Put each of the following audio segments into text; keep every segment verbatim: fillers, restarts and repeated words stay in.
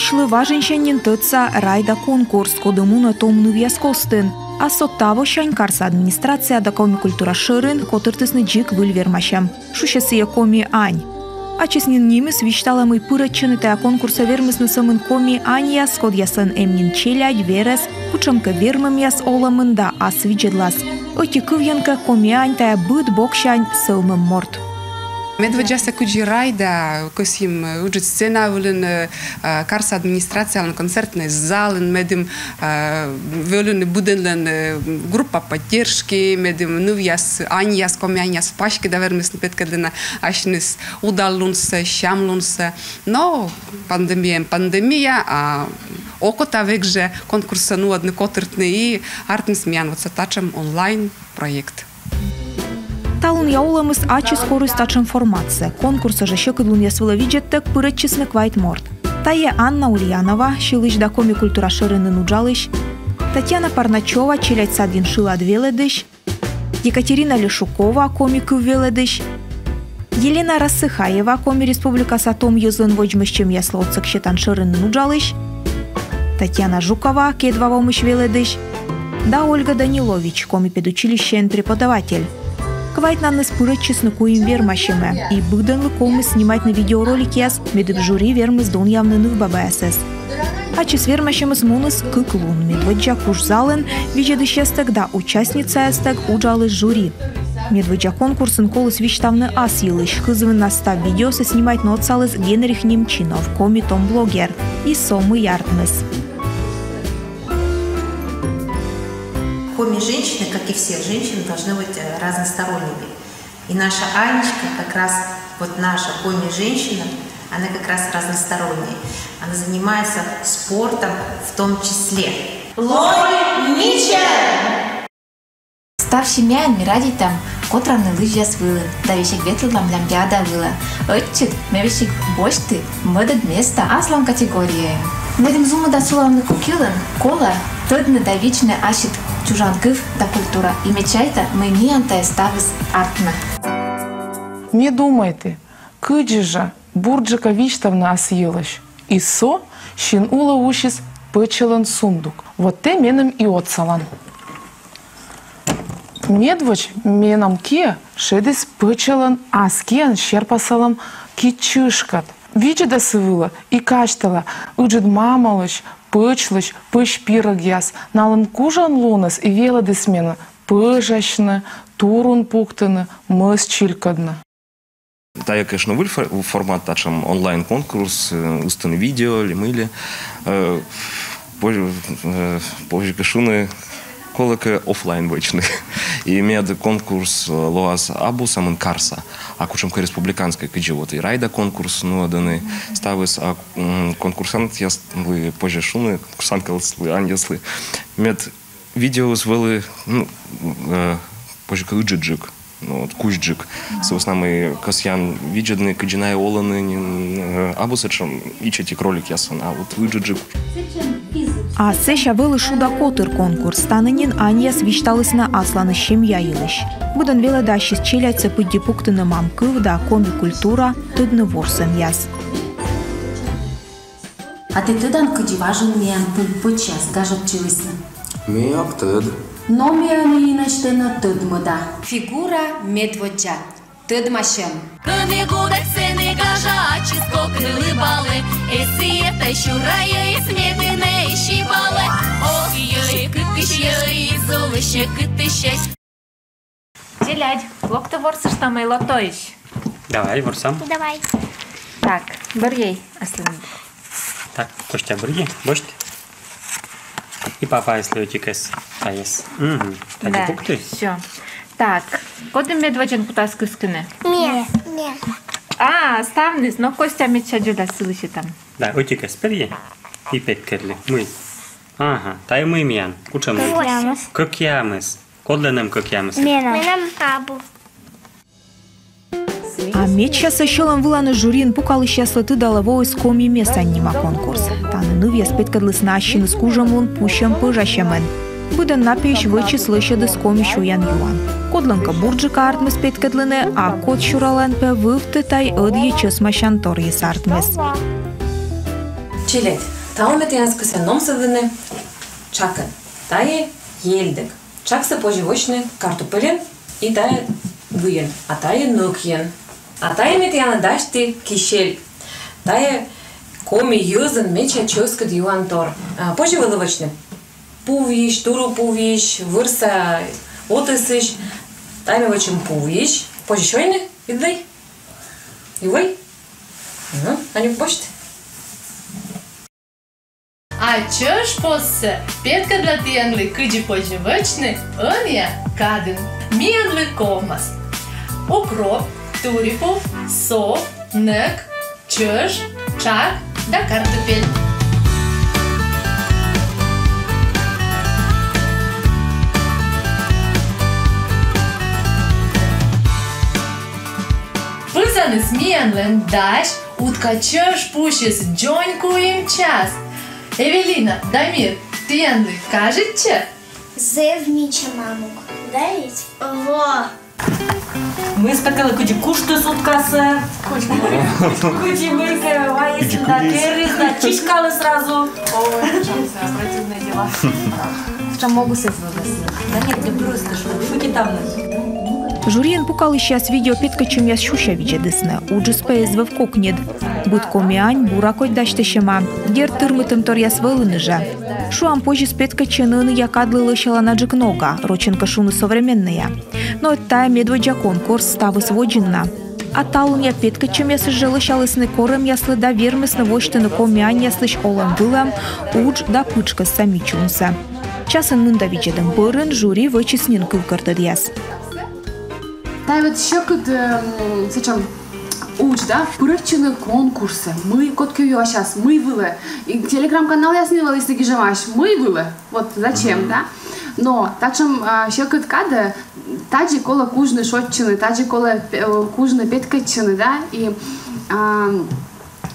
Члы важӧнсянь нин тӧдса «Райда» конкурс, коді мунӧ том нывъяс костын. А со тавосянь карса администрация да Коми культура шӧрин котыртісны дзик выль вермасьӧм. Шусьӧ сійӧ «Коми ань». Ачыс нин нимыс висьталӧ, мый пырӧдчыны тайӧ конкурсӧ вермисны сӧмын коми аньяс, кодъяслӧн эм нин челядь, верӧс, кутшӧмкӧ вермӧмъяс олӧмын да ас видзӧдлас. Ӧти кывйӧн кӧ, коми ань — тайӧ быд боксянь сӧвмӧм морт. Медводдзасӧ кыдзи «Райда», кӧсйим ыджыд сцена вылын, э, карса администрациялӧн концертнӧй залын, медым, э, вӧліны быдӧнлӧн, э, группа поддержки, медым нывъяс, аньяс, коми аньяс паськыда вермисны петкӧдлыны асьныс удаллунсӧ, сямлунсӧ. Но пандемия, пандемия, а окота век жӧ конкурссӧ нуӧдны, котыртны, и артмис миян вот сэтшӧм онлайн проект. Талунъя олӧмыс ачыс корис татшӧм форматсӧ. Конкурсӧ жӧ сьӧкыдлунъяс вылӧ видзӧдтӧг пырӧдчисны квайт морт. Тайӧ Анна Ульянова, сьылысь да Коми культура шӧринын уджалысь, Татьяна Парначева, челядь садйын шылад велӧдысь, Екатерина Лешукова, коми кыв велӧдысь, Елена Рассыхаева, Коми Республикаса том йӧзлӧн водзмӧстчӧмъяслы отсӧг сетан шӧринын уджалысь, Татьяна Жукова, Кедва вомысь велӧдысь, да Ольга Данилович, коми педучилищеын преподаватель. Квайтнанныс пырӧдчисны куим вермасьӧмӧ, и быдӧнлы ковмис снимайтны видеороликъяс, медым жюри вермис донъявны нывбабаясӧс. Ачыс вермасьӧмыс муніс кык лун. Медводдза куш залын видзӧдысьястӧг да участницаястӧг уджаліс жюри. Медводдза конкурсын коліс висьтавны ас йылысь. Кызвыннас став видеосӧ снимайтны отсаліс Генрих Немчинов, коми том блогер. И со мый артмис. Коми женщины, как и все женщины, должны быть, э, разносторонними. И наша Анечка как раз, вот наша коми женщина, она как раз разносторонняя. Она занимается спортом в том числе. Лови мича! Став семьяӧн ми радейтам котравны лыжияс вылӧ да весиг ветлӧдлам Лямбиада вылӧ. Ӧтчыд ме весиг босьті мӧдӧд места аслам категорияын. Медым зумыда сулавны кок йылын, колӧ тӧдны да видзны ассьыд чужан кыв да культура. И ме чайта, мый миян тайӧ ставыс артмӧ. Ме думайті, кыдзи жӧ бурджыка висьтавны ас йылысь. И со син улӧ усис пӧчӧлӧн сундук. Вот тэ меным и отсалан. Медводз менам киӧ шедіс пӧчӧлӧн ас киӧн серпасалӧм киӧн чышкӧд. Видзӧда сы вылӧ и казьтыла: ыджыд мамӧлысь, пӧчлысь пӧсь пирӧгъяс. Налӧн кужанлуныс и велӧдіс менӧ пӧжасьны, турун пуктыны, мӧс чилькӧдны. Тайӧ, конечно, выль фор-, формат, татшӧм онлайн-конкурс, э, ыстыны видео ли мый ли. Э, позь-, э, позьӧ кӧ шуны, колӧ кӧ офлайн вӧчны. И мед конкурс, э, лоас абу сӧмын карса, а кутшӧмкӧ республиканскӧй, кыдзи вот и «Райда» конкурс, ну, нуӧдӧны ставыс, а, м, конкурсантъяслы, позьӧ шуны, конкурсанткаяслы, аньяслы, мед видеоыс вӧлі, ну, э, позьӧ кӧ, ыджыдджык, ну, вот, кузьджык. Сы вӧсна мый кӧсъян видзӧдны, кыдзи найӧ олӧны нин, э, абу сэтшӧм ичӧтик роликъясӧн, а вот ыджыдджык. А сэсся вӧлі «Шуда котыр» конкурс. Тані нин аньяс висьталісны асланыс семья йылысь. Быдӧн велӧдӧ ассьыс челядьсӧ пыдди пуктыны мам кыв да коми культура, тӧдны ворсӧмъяс. А тэ тӧдан, кыдзи важӧн миян пӧ-, пӧчьяс гажӧдчылісны? Ме ог тӧд. Но ме ӧні нӧшта на тӧдмӧда. Фигура медводдза. Тӧдмасьӧм. Кӧні гудӧк сэні гажа, ачыс кокни лыбалӧ. Эсійӧ тай сюрӧ, эсь медым нӧ сибалӧ. Ок, йӧй, кытысь йӧй, зулысь кытысь. Челядь, локтӧй ворсыштам лотоысь. Давай, ворсам. Давай. Так, бӧрйӧй аслыным. Так, Костя, бӧрйы, босьт. И папа, если ӧтикӧс, тайӧс. Мгм. Тадзи пукты. Всё. Так, коді медводзын кутас кыскыны? Ме. Ме. А, ставныс, но Костя медся дзоля сылы сетам. Да, ӧтикӧс бӧрйы. И петкӧдлы. Мый. Ага, тайӧ мый миян? Кутшӧм? Кӧкъямыс. Кӧкъямыс. Кодлӧн эм кӧкъямыс? Менам. Менам абу. А медсясӧ сьӧлӧм выланыс жюриын пукалысьяслы тыдалӧ воис «Коми месань» нима конкурс. Тані нывъяс петкӧдлісны ассьыныс кужӧмлун пусьӧм-пӧжасьӧмӧн. Быдӧн на пиысь вӧчис лӧсьӧдыс коми сёян-юан. Кодлӧнкӧ бурджыка артмис петкӧдлыны, а кодсюралӧн пӧ вывті тай ӧдйӧ чӧсмасян торйыс артмис. Челядь, талун ме тіянӧс кӧсъя номсӧдны тшакӧн. Тайӧ ельдӧг. Тшаксӧ позьӧ вӧчны картупельӧн и тайӧ выйӧн, а тайӧ нӧкйӧн. А тайӧ ме тіянлы дасьті кисель. Тайӧ коми йӧзын медся чӧскыд юантор. А, позьӧ вӧлі вӧчны пу виысь, туру пу виысь, вӧрса отӧсысь. Тайӧ ме вӧчим пу виысь. Позьӧ сёйны, видлӧй. Юӧй? Ну, Анюк, босьт. А чӧжпоссӧ петкӧдла тіянлы, кыдзи позьӧ вӧчны ӧнія кадын. Миянлы ковмас укроп, турипув, сов, нӧк, чӧж, тшак да картупель. Пызаныс миянлӧн дась утка чӧж пусьыс дзонь куим час. Эвелина, Дамир, тіянлы кажитчӧ? Зэв мича мамук. Да ведь? Во. Мый пӧ тіянлы, кыдзи куштіс уткасӧ. Кыдзи мыйкӧ вайис да, керис да, чишкалӧ сразу. Ой, ужасно, противные дела. Что могу сказать? Да нет, я просто шучу. Шутит там. Жюриын пукалысьяс видео петкӧдчӧмъяс сюся видзӧдісны. Уджыс пӧ эз вӧв кокньыд. Быд коми ань бура кодь дасьтысьӧма. Дерт, тырмытӧмторъяс вӧліны жӧ. Шуам, позис петкӧдчыны ӧнія кадлы лӧсяланаджык нога, рочӧн кӧ шуны, современнӧя. Но ӧд тайӧ медводдза конкурс, ставыс водзын на. А талунъя петкӧдчӧмъясыс жӧ лӧсялісны корӧмъяслы да вермисны восьтыны коми аньяслысь олӧм-вылӧм, удж да пытшкӧсса мичлунсӧ. Часын мында видзӧдӧм бӧрын жюри вӧчис нин кывкӧртӧдъяс. Тайӧ вот сьӧкыд, эм, сэтшӧм удж, да, пырӧдчыны конкурсӧ. Мый, кодкӧ юасяс, мый вылӧ. И телеграм-каналъясын вӧлі гижӧмаӧсь, мый вылӧ. Вот зачем, да? Но татшӧм, а, сьӧкыд кадӧ тадзи колӧ кужны шойччыны, тадзи колӧ пе-, э, кужны петкӧдчыны, да? И, а,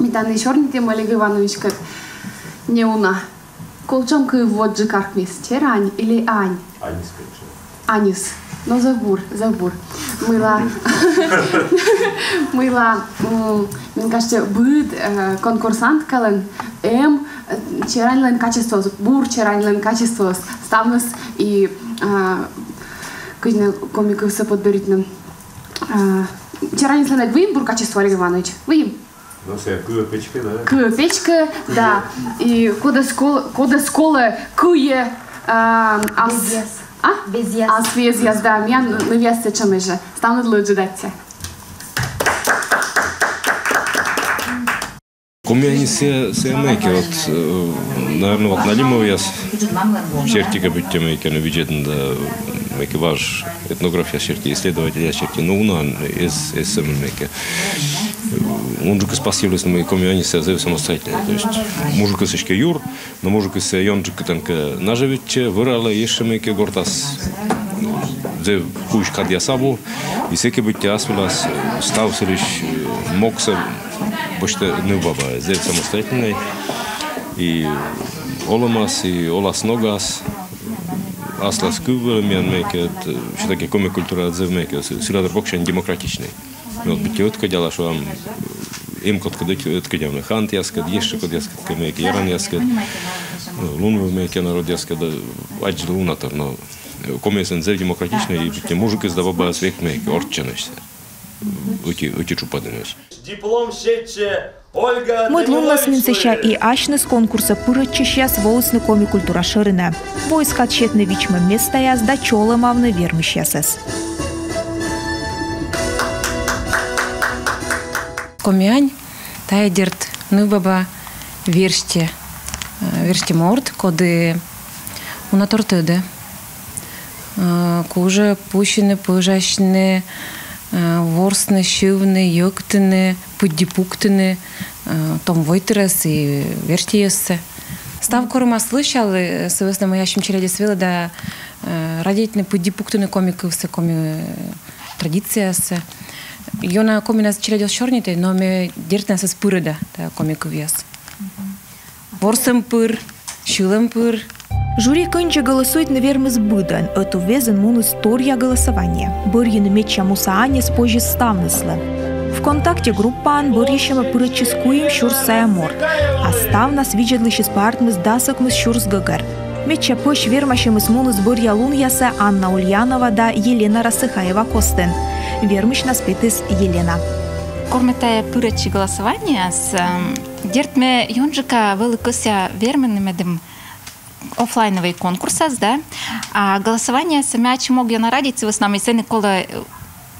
ми тані сёрнитім Олег Ивановичкӧд неуна. Колчӧм кыв водзджык каркмис: черань или ань? Аньыс, конечно. Аньыс. Но зэв бур, зэв бур. Мыйла, мыйла, м, мен кажется, быд, э, конкурсанткалӧн эм, э, чераньлӧн качествоыс, бур чераньлӧн качествоыс, ставныс и, э, кыдзи нӧ коми кывсӧ подберитны. Э, чераньыслӧн ӧд выйым бур качество, Олег Иванович? Выйым? Но сійӧ кыӧ печкӧ, да? Кыӧ печкӧ, да. И кодӧс кол-, кодӧс колӧ кыйӧ, а, ас-, безъяс. А? Безъяс. Ас безъяс, да. Миян нывъяс сэтшӧмӧсь жӧ. Ставныдлы ыджыд аттьӧ. Коми аньыс сійӧ, сійӧ мыйкӧ, вот, э, наверно, вот Налимовъяс серти кӧ быттьӧ мыйкӧ, но, видзӧдны да, мыйкӧ важ этнографъяс серти, исследовательяс серти, но унаӧн эз, эз сӧмын мыйкӧ. Унджыкыс пасйывлісны, мый коми аньыс сійӧ зэв самостоятельнӧй. То есть мужикыс эськӧ юр, но мужикыс сійӧ ёнджык кытӧнкӧ нажӧвитчӧ, вӧралӧ, ещӧ мыйкӧ гортас. Зэв кузь кадъяс абу, и сэки быттьӧ ас вылас став сылысь, э, могсӧ босьтӧ нывбаба, зэв самостоятельнӧй. И олӧмас, и олас-ногас, аслас кыв вылӧ миян мыйкӧ, э, всё-таки коми культура зэв мыйкӧ, сы-, сылатор боксянь демократичнӧй. Но вот быттьӧ ӧткодяла, шуам, эм кодкӧд ӧт-, ӧткодявны хантъяскӧд, ещӧ кодъяскӧд, кӧ мыйкӧ, яранъяскӧд, э, лунвыв мыйкӧ народъяскӧд, э, аддзылі уна тор, но, э, комиясын зэв демократичнӧй, и быттьӧ мужикыс да бабаыс век мыйкӧ орччӧнӧсь. Ӧти, ӧти тшупӧдынӧсь. Диплом сетчӧ Ольга Мӧд луннас нин сэсся и асьныс конкурсӧ пырӧдчысьяс волісны коми культура шӧринӧ. Воис кад сетны вичмӧм местаяс да чолӧмавны вермысьясӧс. Коми ань — тайӧ, дерт, нывбаба верстьӧ, э, верстьӧ морт, коді уна тор тӧдӧ, э, кужӧ пусьыны, пӧжасьны, э, ворсны, сьывны, йӧктыны, пыдди пуктыны, э, том войтырӧс и верстьӧяссӧ. Став корӧмас лӧсялі, э, сы вӧсна мый ассьым челядьӧс велӧда, э, радейтны пыдди пуктыны коми кывсӧ, коми, э, традициясӧ. Ёна комиӧн челядь оз сёрнитӧй, но ме, дерт, найӧс пырӧда, да, коми кывъяс. Ворсӧм пыр, сьылӧм пыр. Жюри кындзи голосуйтны вермис быдӧн, ӧтуввезйын муніс торъя голосование. Бӧрйыны медся муса аньыс позис ставныслы. ВКонтакте группаын бӧрйысьӧмӧ пырӧдчис куим сюрс сайӧ морт, а ставнас видзӧдлысьыс пӧ артмис дас ӧкмыс сюрс гӧгӧр. Медся пӧсь вермасьӧмыс муніс бӧръялунъясӧ Анна Ульянова да Елена Рассыхаева костын. Вермысьнас петіс Елена. Кор ме тайӧ пырӧдчи голосованиеас, эм, дерт, ме ёнджыка вӧлі кӧсъя вермыны, медым офлайновӧй конкурсас, да. А голосованиесӧ ме ачым ог ёна радейт, сы вӧсна мый сэні колӧ, э,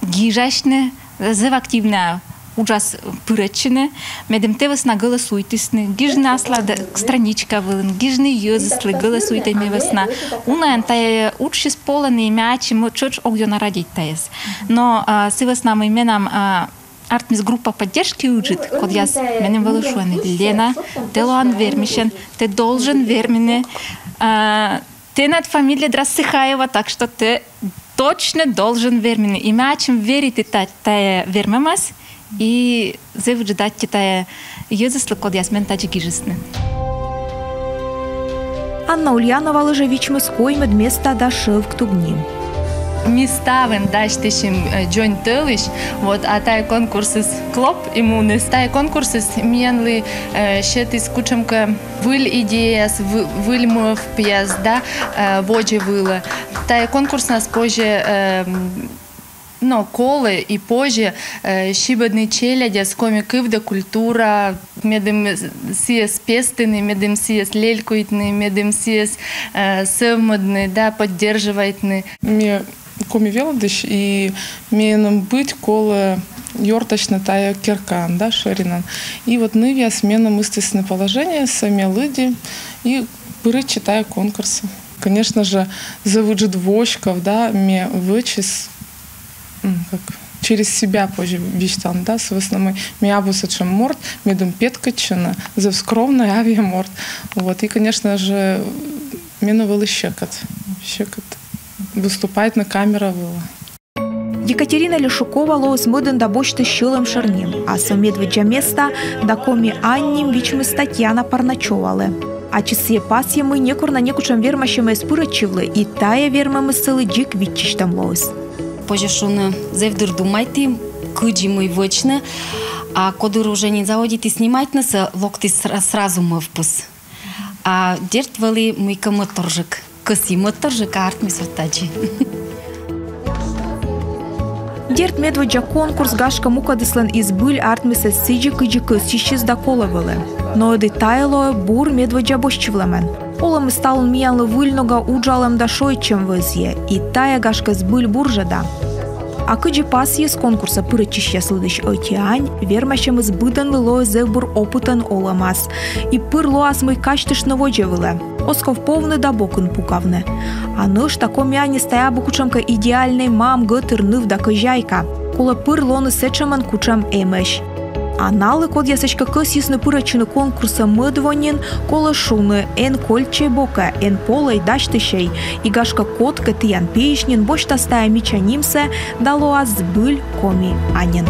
гижасьны, зэв активнӧя уджас пырӧдчыны, медым тэ вӧсна голосуйтісны, гижны аслад страничка вылын, гижны йӧзыслы, голосуйтӧй ме вӧсна. Унаӧн тайӧ уджсьыс полӧны, и ме ачым тшӧтш ог ёна радейт тайӧс. Но, а, сы вӧсна мый менам, а, артмис группа поддержки ыджыд, кодъяс меным вӧлі шуӧны: «Лена, тэ лоан вермысьӧн, тэ должен вермыны, а, тэнад фамилияд Рассыхаева, так что тэ точно должен вермыны». И ме ачым вериті та-, тайӧ вермӧмас, и зэв ыджыд аттьӧ тайӧ йӧзыслы, кодъяс мен тадзи гижисны. Анна Ульяновалы жӧ вичмис коймӧд места да шӧвк туг ним. Ми ставӧн дасьтысим, э, дзонь тӧлысь, вот, а тайӧ конкурсыс клоп и муніс. Тайӧ конкурсыс миянлы, э, сетіс кутшӧмкӧ выль идеяяс, вы-, выль мӧвпъяс, да, э, водзӧ вылӧ. Тайӧ конкурснас позьӧ, э, но колӧ и позьӧ, э, сибӧдны челядьӧс коми кыв да культура, медым сійӧс пестыны, медым сійӧс лелькуйтны, медым сійӧс, э, сӧвмӧдны да поддерживайтны. Ме коми велӧдысь, и меным быть колӧ ёртасьны тайӧ керкаӧн да шӧринӧн. И вот нывъяс меным ыстісны положениесӧ, ме лыдди и пырӧдчи тайӧ конкурсӧ. Конечно же, зэв ыджыд воськов да ме вӧчи, м, как через себя позьӧ висьтавны да, сы вӧсна мый ме абу сэтшӧм морт, медым петкӧдчыны, зэв скромнӧй, авъя морт. Вот, и, конечно же, меным вӧлі сьӧкыд, сьӧкыд выступайтны камера вылӧ. Екатерина Лешукова лоис мӧдӧн да босьтіс сьӧлӧм шӧр ним, а со медводдза места да коми ань ним вичмис Татьяна Парначёвалы. Ачыс сійӧ пасйӧ, мый некор на некутшӧм вермасьӧмӧ эз пырӧдчывлы, и тайӧ вермӧмыс сылы дзик виччысьтӧм лоис. Позьӧ шуны, зэв дыр думайті, кыдзи мый вӧчны, а кодыр уже нин заводиті снимайтнысӧ, локтіс сра-, сразу мӧвпыс. А дерт, вӧлі мыйкӧ мӧдторджык. Кӧсйи мӧдторджык, а артмис вот тадзи. Дерт, медводдза конкурс, гашкӧ, мукӧдыслӧн и збыль артмис эз сідзи, кыдзи кӧсйысис да колӧ вӧлі. Но ӧд и тайӧ лоӧ бур медводдза босьтчывлӧмӧн. Олӧмыс талун миянлы выль нога уджалӧм да шойччӧм вӧзйӧ, и тайӧ, гашкӧ, збыль бур жӧ да. А кыдзи пасйис конкурсӧ пырӧдчысьяс лыдысь ӧти ань, вермасьӧмыс быдӧнлы лоӧ зэв бур опытӧн олӧмас. И пыр лоас мый казьтыштны водзӧ вылӧ. Оз ков повны да бокын пукавны. А нӧшта коми аньыс тайӧ абу кутшӧмкӧ идеальнӧй мам, гӧтыр, ныв да кӧзяйка. Колӧ пыр лоны сэтшӧмӧн, кутшӧм эмӧсь. А налы, кодъяс эськӧ кӧсйисны пырӧдчыны конкурсӧ мӧд во нин, колӧ шуны: эн кольччӧй бокӧ, эн полӧй, дасьтысьӧй, и, гашкӧ, кодкӧ тіян пиысь нин босьтас тайӧ мича нимсӧ да лоас збыль коми аньӧн.